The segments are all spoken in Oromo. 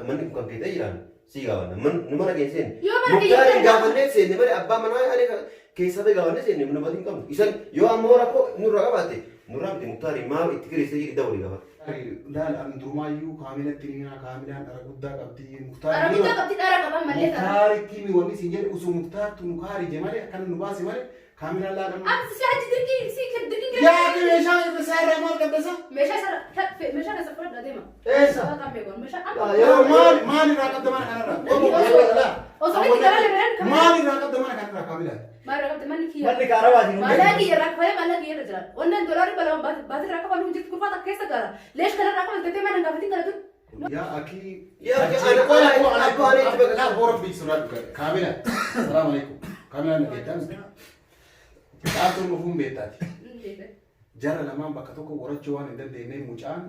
Manni kun kan kee ta'e jiraan sii gaafanna. Nu mana keessa seenne. Yoo mana kiyya Muktaariin ta'e gaafannee seenne malee abbaa manaa ani keessaa ta'e gaafannee seenne nu badii hin qabnu. Isan yoo ammoo rakkoo nurraa qabaatte nurraa miti Muktaariin maa itti kireessee jedhi dawwali gaafadhu. Laal an durumaayyuu kaamilatti ni minaa kaamilaan dhara guddaa qabdi. Dhara guddaa qabdi dhara qaban malee dhara. Muktaaritti himi wanni siin jedhe osoo Muktaartu nu kaarije malee akkana nu baase malee kaamilaan laal amma. Amma si haji dirqii si dirqii Yaa ati meeshaa isaa irraa maal qabda isa? Meeshaa isa meeshaa keessa fudhadha deema. Eessa? Meeshaa amma. Yeroo maal maal irraa qabda mana kanarraa? Osoo itti gara leberaan kaamilaa. Maal irraa qabda mana kanarraa kaamilaan? Maal irraa qabda manni kiyya. Manni kaarabaatiin Maallaqa kiyya irraa kafalee maallaqa kiyya irra jira. Wannan doolaarri balama baatii irraa kafalu hin jirtu kurfaa takka keessa gaara. Leesh kana irraa kafaltee mana hin gaafatin kana dur. Yaa akii. Yaa akii ana abbaa ana itti bakka. Laa boora fi sodaadhu kaamila. Salaam alaikum. Kaamila na beektaa miti. Caaltuun dhufuun beektaati. Jara lamaan bakka tokko qorachuu waan hin dandeenyeef mucaan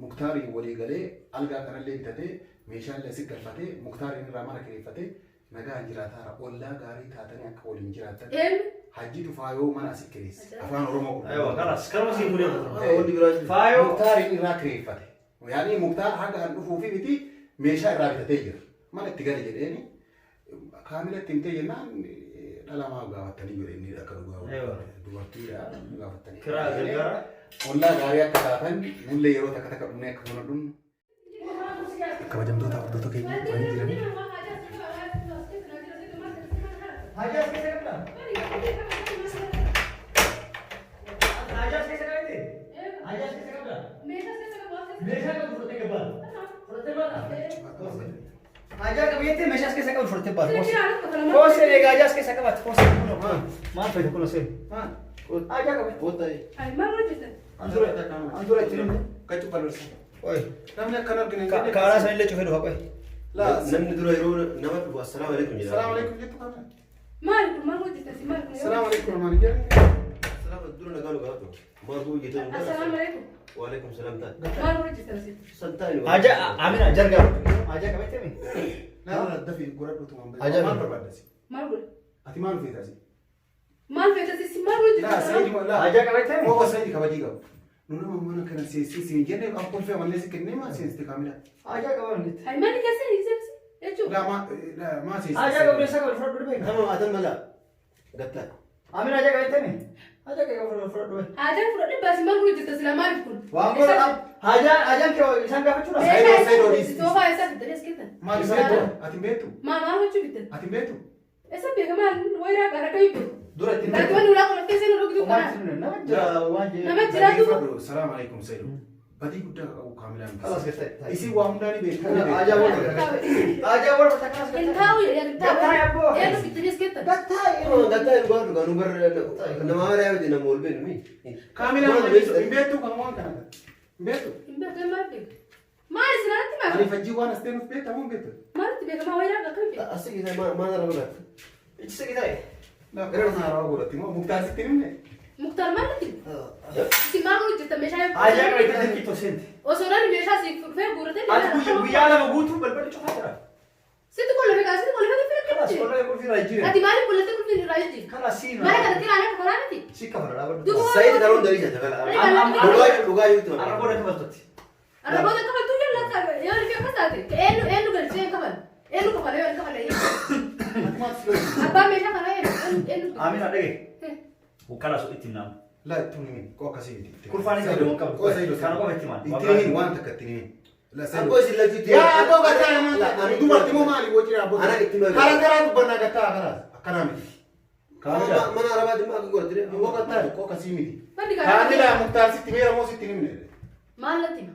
Muktaariin walii galee algaa kanallee bitatee meeshaalee asi galfatee Muktaariin irraa mana kireeffatee nagaan jiraataara. Ollaa gaarii taatanii akka waliin jiraattan. Eenyu? Hajjitu faayoo mana asi kireesse. Afaan Oromoo qulqulluu. Aywa kalas kanuma siin fuudhee Wanni biraa jiru. Faayoo. Muktaariin irraa kireeffate. Yaani Muktaar haga an dhufuufi miti meeshaa irraa bitatee jira. Mana itti gale jedheeni kaamila itti himtee jennaan dhala maa gaafattanii jedhe inni akka dhugaa dubartiidha gaafattanii. Kiraa gargaara. Ollaa gaarii akka taatan nullee yeroo takka takka dhumnee akka buna dhumnu. Kabajamtoota hordoftoota keenya dhufanii jiranii. Hajaas keessa qabdaa? Hajaas keessa qabdi? Hajaas keessa qabdaa? Meeshaa qabu fudhattee gabbaata. Fudhattee baata? Hajaa qabu jettee meeshaas keessa qabu fudhattee baata. Kooseen egaa hajaas keessa qabatte kooseen kunoo. Maal fayyada kunoo seen? Hajaa qabu. Kottaa. Maal hojjetan? Antura itti himne. Kachu balbalsa. Oi. Namni akkan argine hin jedhe. Kaaraa sanillee cufee dhufa qoy. Laa. Namni dura yeroo nama dhufu assalaamu alaikum jedha. Salaam alaikum jettu kaamila. Maal kun maal hojjetan? Maal kun? Salaam alaikum maal jedhe. Salaam dura nagaa nu gaafadhu. Maal guu jetee nu Assalaamu alaikum. Waalaikum salaam ta'a. Maal hojjetan? San taa'e nu Hajaa Amina jargaa. Hajaa qabattee mi? Laa dafii godhadhu tumaan. Ajaa'iba. Maal barbaadasi? Maal godhe? Ati maal feetasi? Maal feetas? Maal Laa hojjetan? sayidi laa. Hajaa qabattee mi? Qofa sayidi kabajii qabu. Nu nama mana kana seensii siin jenne kan kolfee amallee si kennee maa seensite kaamila. Hajaa qaban jettee. Ay manni keessa hin seensise jechuudha. Laa maa laa maa seensite. Hajaa qabu meeshaa qabu fudhadhu beeka. Tamam atan mala. Gattaa. Amina hajaa qabattee mi? Hajaa qabu fudhadhu beeka. Haajaan fudhadhe baasi maal hojjeta sila maaliif kun? Waan godha hajaan hajaan kee isaan gaafachuudha. Saayidoo, saayidoo, dhiisi. Soofaa eessa fiddanii as kennan? Maal hin beektu? Ati hin beektu? Maa maal gochuu fiddan? Ati hin beektu? Eessa beeka maal wayiraa gara kamii beeku? Dura ittiin Ati wanni ulaa qorattee seenuu dhugduu kana. Nama jira waan jee. Nama jiraatu. Salaam alaikum sayidu. Badii guddaa qabu kaamilaan. Kalas gartee. Isin waa hundaa ni beektu. Hajaa wal hajaa wal kalas Hin taa'u jedhee hin taa'u. Gattaa yabboo. Eenyu fiddanii as kennan? Gattaa Gattaa nu gaafadhu gaa nu bar nama mala yaa'u nama ol beenu mi. Kaamilaan hin beektu kan waan kana. Hin beektu? Hin beeku maal beeku? Maal isin alatti maal? Ani fajjii waan as teenuuf beekta moo hin beektu? Maalitti beekamaa wayiraa akka beeku? Asii keessa maal argaa godhatte? Ichi ta'e. Laa gara haarawaa godhatti moo Muktaar sitti hin himne? Muktaar maalitti? Isin maal hojjetan meeshaa Hajaa qabattee dirqii toseenti. Osoo namni meeshaa si dhufee guuratee Ati guyyaa lama guutuu balballi cufaa jira. Sitti qollofe kaa sitti qollofe Kalas fira qollofe qulfii irraa jijjiire. Ati maaliif qolloftee qulfii irraa jijjiirta? Kalas siin. Mana kana kiraan akka karaa miti. Si kafala dhaabadhu. Duuba Sayid karoon dalii jette kala. Dhugaa dhugaa jirtu. Arra booda kafaltutti. Arra booda kafaltuu yoo lakka yoo ilmi akkas taate eenyu eenyu galchee hin kafalu. Eenyu kafala yoo hin kafale. Ati maal si loltu? Abbaan meeshaa kanaa eenyu eenyu. Amina dhage. Kalas itti naamu. Laa itti hin himin. Qoo akkasii miti. Kurfaanis qabu qabu. Qoo sayidu. Kana qofa itti himan. Itti hin himin waan takka itti hin himin. Laa sayidu. Abboo isin lachuutti. Yaa abboo gattaa namaa dubartii moo maali wajjin abboo. Ana itti malu. Karaa karaa dubbannaa gattaa karaas akkanaa miti. Kaamila. Mana arabaatti maal akka godhatte? Abboo gattaa qoo akkasii miti. Manni Kaamila garaa. Muktaar sitti meera moo sitti hin himne? Maal natti hima?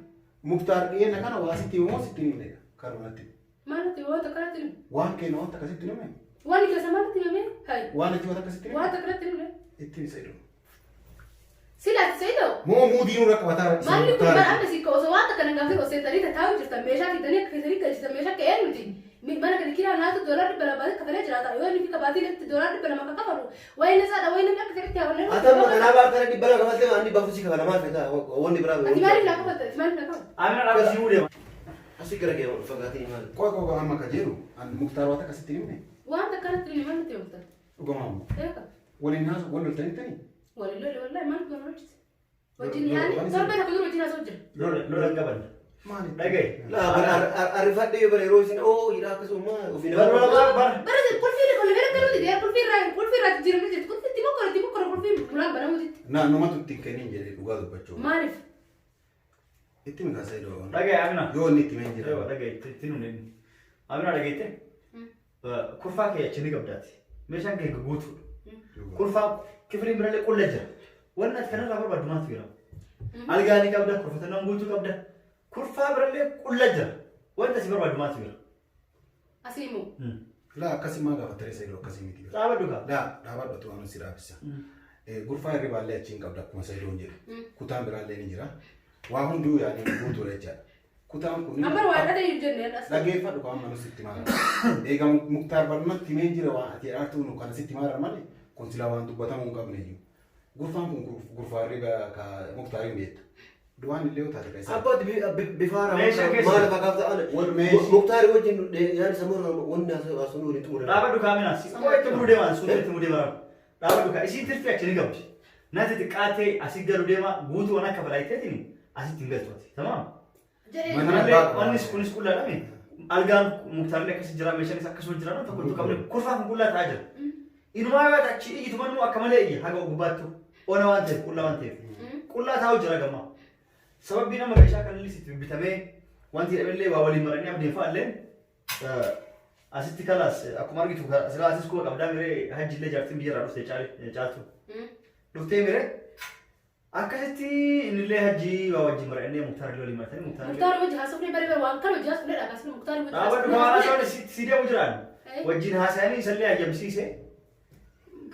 Muktaar dhiyeenya kana waa sitti himu moo sitti hin himne? Kanumatti. Maal natti hima? Waan takka natti hima. Waan kennu waan takka sitti hin himne? Waan keessa maal natti himame? Hayi. Waan achi waan takka sitti hin Waan himne? takka natti himne. Itti himi sayidu. Sila ati sayidu. Moo muudii nurra qabataa Manni kun bara amma si osoo waan takka nan gaafate osoo seetanii tattaa'u jirtan meeshaa fidanii akka feetanii galchitan meeshaa akka eenyuti. Mana kana kiraa naatu doolaar 200 baatee kafalee jiraata. Yoo inni fi kabaatii latti doolaar 200 kan kafalu waa'ee nasaadha waa'ee namni akka fedhetti haa Atan kanaa baartana 200 kafaltee waan dhibba afur si kafala maal feetaa wanni biraa. Ati maaliif naa kafalte? Ati maaliif naa kafalte? Amina dhaabbii si deema. Asii gara kee fagaatiin maal? Qoo qoo amma ka jedhu an Muktaar waan takka sitti hin himne? Waan takka natti himne maal natti himta? Dhugumaa ammoo. Eeka. Waliin haasu wal loltanii tanii? Waliin lole wallahi maal goona hojjete? Wajjin yaani torbee tokko dura wajjin haasa'u jira. Lola lola hin qaban. Maali? Dhaga'i. Laa bara arrifadhee yoo bara yeroo isin oo hidhaa akkasuma ofii Bar nama. bar bar. Bara qulfii qulfii gara galuuti deeyaa qulfii irraa qulfii irraa jijjiiramee jirti qulfii itti mokkora itti mokkora qulfii bulaan banamuuti. Na numatu itti hin kennin jedhee dhugaa dubbachuu. Maaliif? Itti mikaa Saidoo. Dhaga'i Amina. Yoo inni itti himee jira. Ewa dhaga'i itti nuun inni. Amina dhageette? Kurfaa kee achi ni qabdaati. Meeshaan kee guutuudha. Kurfaa kifiliin birallee qulla jira. Wanni ati kanarraa barbaaddu maaltu jira? Algaa ni qabda, kurfatannaan guutuu qabda. Kurfaa birallee qulla jira. Wanta si barbaaddu maaltu jira? Asii immoo. Laa akkasii maa gaafattare Saidoo akkasii miti. Dhaabadhu kaa. Laa dhaabadhu waan si dhaabisa. Gurfaa hirribaallee achi hin qabda akkuma Saidoon jedhe. Kutaan biraallee ni jira. Waa hunduu yaadni guutuudha jechaadha. Kutaan kun Amma waa dhadha hin jenne as. Dhageeffadhu kan amma nuti sitti maara. Egaa Muktaar barnumatti himee jira waan ati dhaartuu nu kana sitti maara malee kun silaa waan dubbatamuu hin qabne iyyuu. Gurfaan kun gurfaa hirriba ka Muktaariin beekta. Du'aan illee yoo taate ka isaa. Abbaati bifa haaraa Meeshaa keessa. maal fakkaata ana. Wal meeshaa. Muktaari wajjin yaada sammuu irraa wanni haasawuu waliin xumure. Dhaabadhu kaa Amina. Koo itti muduu deemaa suuta itti mudee barama. Dhaabadhu kaa isiin tirfii achi ni qabdi. Nati xiqqaatee asii galu deema guutuu waan akka balaayiteetiin asitti hin galtu ati. Tamaam. Jedhee. Mana Kanallee abbaa qaba. wannis kunis qullaadha mi? Algaan muktaarlee akkasii jira meeshaanis akkasuma jira nama tokko qabne kurfaa kun qullaa ta'aa jira. Inumaa yoo achi iyyitu mannu akka malee iyya haga gubbaattu ona waan ta'eef qullaa waan ta'eef. Qullaa taa'u jira gammaa. Sababbii nama meeshaa kanallee sitti bitamee wanti jedhamellee waa waliin maranii abdiin fa'allee asitti kalaas akkuma argitu silaa asis kuba qabdaa miree hajjillee jaartiin biyyarraa dhufte caaltu. Dhuftee miree akkasitti innillee hajjii waa wajjin marannee muktaarillee waliin maratanii muktaarillee. Muktaar wajji haasofnee bare bare waan kana wajji haasofnee dha akkasuma Muktaar wajji Dhaabadhu waan haasawwan si deemu jiraan. Eh. Wajjin haasa'anii isallee hayyamsiise.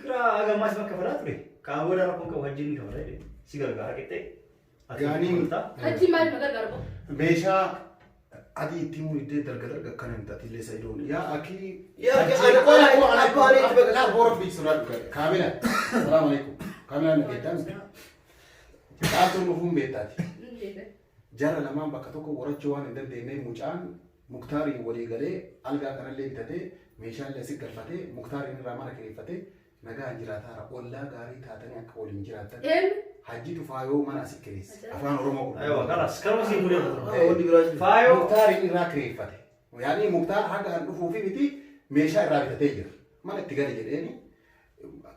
Kiraa hagammaas bakka kafalaa ture. Qaama booda rakkoon qabu hajjiin ni kafala jedhe. Si gargaara qixxee. Ati Gaaniin- kafaltaa. Hajji maaliif na gargaaru? Meeshaa adii ittiin mudiddee dalga dalga akkana hin taate Saidoon. Yaa akii. Yaa akii ana abbaa ana itti bakka. Laa boora fi sodaadhu kaamila. Salaamu alaikum. Kaamila na beektaa miti. Caaltuun dhufuun beektaati. Jara lamaan bakka tokko qorachuu waan hin dandeenyeef mucaan Muktaariin walii galee algaa kanallee bitatee meeshaalee asi galfatee Muktaariin irraa mana kireeffatee nagaan jiraataara ollaa gaarii taatanii akka waliin jiraattan. Eenyu? Hajjitu faayoo mana asi kireesse. Afaan Oromoo qulqulluu. Aywa kalas kanuma siin mudee ture. Wanni biraa jiru. Faayoo. Muktaariin irraa kireeffate. Yaani Muktaar haga an dhufuufi miti meeshaa irraa bitatee jira. Mana itti gale jedheeni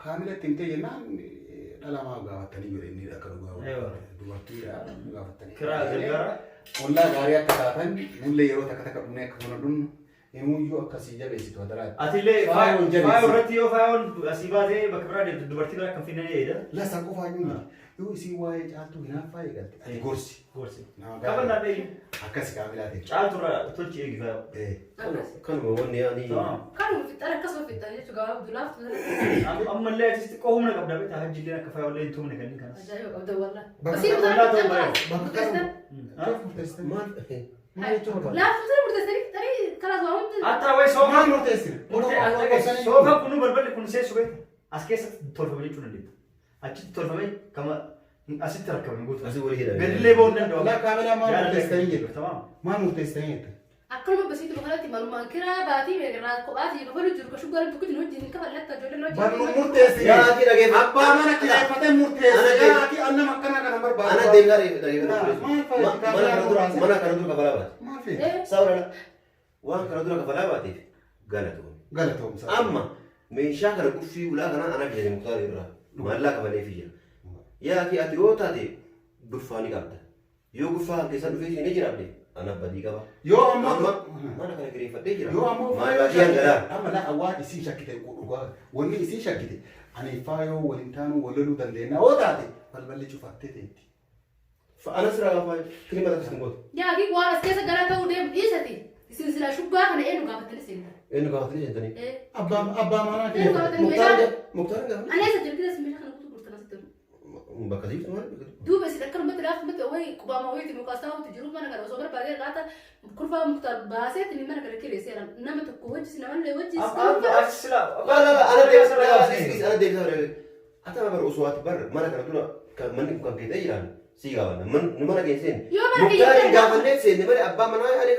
kaamila itti himtee jennaan dhala maa gaafattanii jedhe inni akka dhugaa Aywa. dubartiidha gaafattanii. Kiraa gargaara. Ollaa gaarii akka taatan nullee yeroo takka takka dhumnee akka buna dhunnu himuyyuu akkasii jabeessitu hadaraati. Atillee Faayoon jabeessi. faayoo irratti yoo faayoon asii baatee bakka biraa deemtu dubartii biraa kan finnanii eeda. Lasa qofaa iyyuu miti. Yoo isiin waa'ee caaltuu hinaaffaa eegalte ati gorsi. Gorsi. Nama Kafalaa gaarii. dheeyyu. Akkasi kaamilaa ta'e. Caaltu irraa tolchi eegi faayoo. Eh. Kanuma wanni yaani. Tamam. Kanuma fixxan akkasuma fixxan jechuudha gabaabduu laaftu. Ammallee atis xiqqoo humna qabda beektaa hajjillee akka faayollee hin tumne kanneen kanas. Ajaa'iba qabda wallah. Bakka Isiin ollaa ta'uu murteessitan baay'ee. Bakka murteessitan. Akkam murteessitan? Maal? Maal jechuu barbaadda? Laaftu sana murteessitanii fixxanii kalaas waa hundi. Hatta wayi soofaa. Maal murteessine? Murtee soofaan kun balballi kun seessu beekta. As keessatti tolfame jechuu dandeetta. Achitti tolfame kama asitti rakkabame guutuu. Asii walii hidhame. Gadillee ba'uu hin danda'u. Ollaa kaameraa maal murteessitanii jedhu? Tamam. Maal murteessitanii jettu? Akkanuma basiitu kanatti malumaan kiraa baatii meeqarraa kophaatii kafalu jiru ka shuggaran tokko jiru wajjin hin kafalle akka ijoolleen Bar nu wajjin. murteessine. Yaa akii dhageeffadhu. Abbaa mana kireeffatee murteesse. Ana Yaa akii annam akkana kana barbaadu. Ana deebisaa dhageeffadhu. Maal fayyada? Mana kana dura mana kana dura kafalaa baate. Maal fayyada? Sababa waan kana dura kafalaa baateef galatoom. Galatoomsa. Amma meeshaa kana quffii ulaa kana ana bitate Muktaar irraa maallaa kafaleefii jira. Yaa akii ati yoo taate gurfaa ni qabda. Yoo gurfaa kan keessaa dhufee seenee jiraadhe ana badii qaba. Yoo ammoo Amma mana kana kireeffadhee jira. yoo ammoo Maallaa faayoo kiyyan galaa. amma laa waan isin shakkite dhugaa wanni isin shakkite ani faayoo waliin taanuu wal loluu dandeenya yoo taate balballi cufattee teetti. Ana sirraa gaafa kilima takkas hin gootu. Yaa fi waan as keessa gara ta'uu deemu dhiisati. Isin silaa shuggaa kana eenyu gaafattanii seentan? Eenyu gaafatanii seentanii? Abbaa abbaa manaa Eenyu gaafatanii Muktaar meeshaa? Muktaar gaafatanii? Ani eessa jiru keessa meeshaa kana guutuu gurtan asitti jiru. Bakka siiftu maal? Duuba isin akkanumatti laaftumatti wayi qubaama wayiiti mukaas taa'uutti jiru mana kana osoo barbaadee laata kurfaa muktaar baaseetti mana kana kireesseera nama tokko wajjis namallee wajjis. La la la ana deebisaa ana deebisaa Ata bara osoo ati bar mana kana dura kan manni kun kan keessa jiran si gaafanna. Nu mana keessa seenne. Yoo mana kiyya Muktaariin ta'e gaafannee seenne malee abbaa manaa ani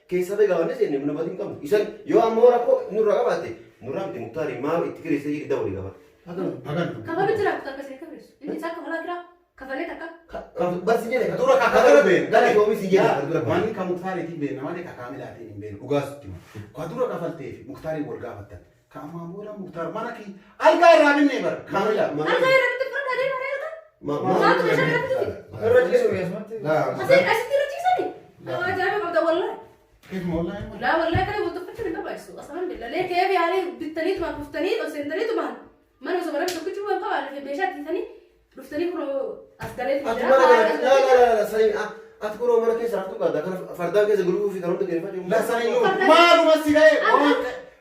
keessa bee gaafannee seenne nu badii hin qabnu. Isan yoo ammoo rakkoo nurraa qabaatte nurraa miti Muktaariin maa itti kireessee jedhi dabalii gaafata. Hagan kafalu jira muktaar kasee kafalu. Inni isaa kafalaa jira. Kafalee takka. Barsi jedhe Dura ka beenu. Gara yoomi si jedhe ka dura kafaltee. Manni kan Muktaariitiin beekna malee ka Kaamilaatiin hin beeknu. Dhugaa sitti hima. Ka dura kafaltee fi Muktaariin wal gaafattan. Ka ammaa booda Muktaar mana kii algaa irraa binnee bara. Kaamilaa. Algaa irra bitte fudhadhaa deemaa algaa. Maaltu meeshaa irra bituti? Irra ciisu keessumatti. Asitti irra ciisani? Ajaa'iba qabda wallahi. Keef moollaa hin Laa wallahi kana wal tuffachuun hin barbaachisu. Asaman billa. Lee keef yaalii bittaniitumaan dhuftanii ol seentaniitumaan mana osoo bara tokkichi waan qabaanne meeshaa tiisanii dhuftanii kunoo as galeetu Ati jira. mana kana laa laa laa laa sanii ati kunoo mana keessa raftuu qabda kana fardaan keessa gulufuu fi kan hunda geeffachuu. La sanii maaluma si ga'e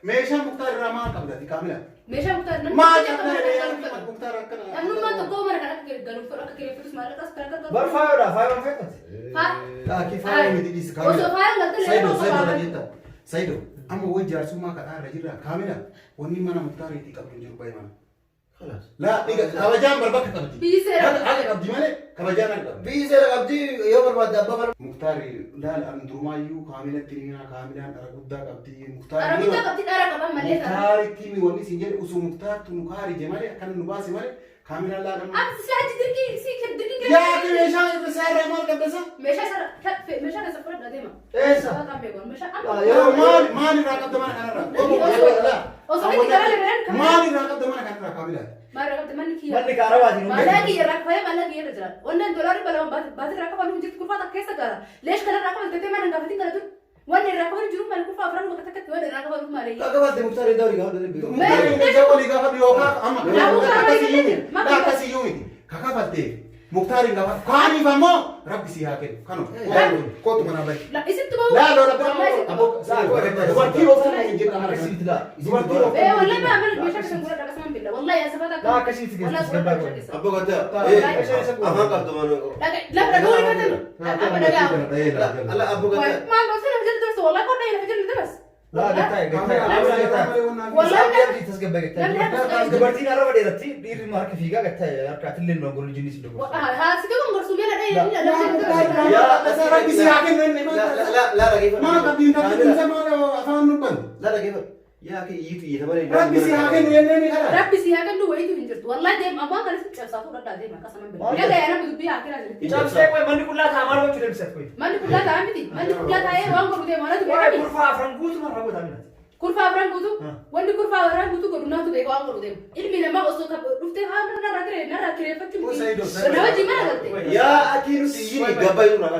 meeshaa Muktaar irraa maal qabdati Kaamilaa? Meeshaa Muktaar namni Maal tokko qabda mana meeshaa kana galuu Muktaar akkana. Namnummaan tokko mana kana akka galuuf fedhu akka kireeffatus maallaqas kan akka Bar faayoodha faayoon feetat. Akki faaya miti dhiisi Kaamilaa. Osoo faaya galtee Sayido yeroo Sayido qabaatan. dhageetta. Sayido amma wayi jaarsummaa kadhaa irra jirra Kaamilaa wanni mana Muktaariitii qabdu hin jiru baay'ee mana. Kalaas. Laa dhiga kabajaan bar bakka qabdi. Biyyi seera. Haqa qabdi malee kabajaan haqa qabdi. Biyyi seera qabdi yoo barbaadde abbaa mana. Muktaari laal an durumaayyuu Kaamilatti ni minaa Kaamilaan dhara guddaa qabdi Muktaari. Dhara guddaa qabdi dhara qaban malee dhara. Muktaaritti mi wanni isin jedhe osoo Muktaartu nu kaarije malee akkana nu baase malee Kaamilaan laal amma. Ati si achi dirqii si dirqii Yaa ati meeshaa isaa irraa maal qabdasa? Meeshaa isa meeshaa keessa fudhadhaa deema. Eessa? Waaqaan beeku meeshaa amma. Yeroo maal maal irraa qabda mana kanarraa? Osoo itti garaa galaan kan. Maal irraa qabda mana kanarraa Kaamilaa? Maal irraa qabda manni kiyya. Manni kaarabaatiin Maallaqa kiyya irraa kafalee maallaqa kiyya irra jira. Wannan doolaarri balama baatii irraa kafalu hin jirtu kurfaa takka keessa gaara. Leesh kana irraa kafaltee mana hin gaafatin kana dur. Wanni irraa kafalu jiru maal kurfaa afran bakka takkatti waan irraa kafalu malee. Akka baatte Muktaar iddoo olii gaafa dhabee. Muktaari meeshaa olii gaafa yookaan amma Laa Muktaar akkasii olii miti. Laa akkasii miti. Ka kafaltee Muktaariin gaafa kaaniif ammoo rabbi si haa kennu. Kanuma kootu manaa bahi. La isintu bahu. Laa lola Wallahi isintu bahu. Dubartii ooftan hin jedhu mana kana. Dubartii ooftan. Eh wallahi ma mana meeshaa keessan gurra dhaqasaman billa. Wallahi yaa sabata Laa akkasitti Wallahi geessu gurra gabaa meeshaa keessan. Abbaa gadaa. Afaan qabdu mana. Dhaga lafa dhaga wali katan. Amma dhagaa. Alla abbaa gadaa. Maal gosa lafa jala dabarsa wallahi qonna lafa jala dabarsa. Laa gattaa gattaa gattaa. Wallahi Tasgabba namni gattaa. harka Dubartiin arraba dheeratti dhiirri immoo harka fiigaa gattaa harka atillee nu gorlu jinnis hin dogoggorsu. Haa si gaban gorsu meela dhahee lafa jala dabarsa. Rabbi si haa kennu inni maal La la la dhageeffadhu. maal qabdi intalli kun maal afaan dubbantu. La dhageeffadhu. Yaa kee iyyitu iyyata malee. Rabbi si haa kennu jennee ni kadhaa. Rabbi si haa kennu wayitu hin jirtu. Wallahi deem ammaa kana si cabsaa fudhadhaa deema akkasumas bira. Yaga yaa nama dubbii haa kira jirti. Cabsee qoy manni qullaa ta'a maal gochuu deemsat qoy. Manni qullaa ta'a miti. Manni qullaa taa'ee waan godhu deema wanatu Waa'ee beekami. kurfaa afran guutuu maal raawwataa minati. Kurfaa afran guutuu wanni kurfaa afran guutuu godhu naatu beeka waan godhu deema. Ilmi namaa osoo dhuftee haa narraa kiree narraa kireeffachuu miti. Sayido, Sayido. Nama wajjin mana galte. Yaa ati nuti iyyini gabaa jiru kana.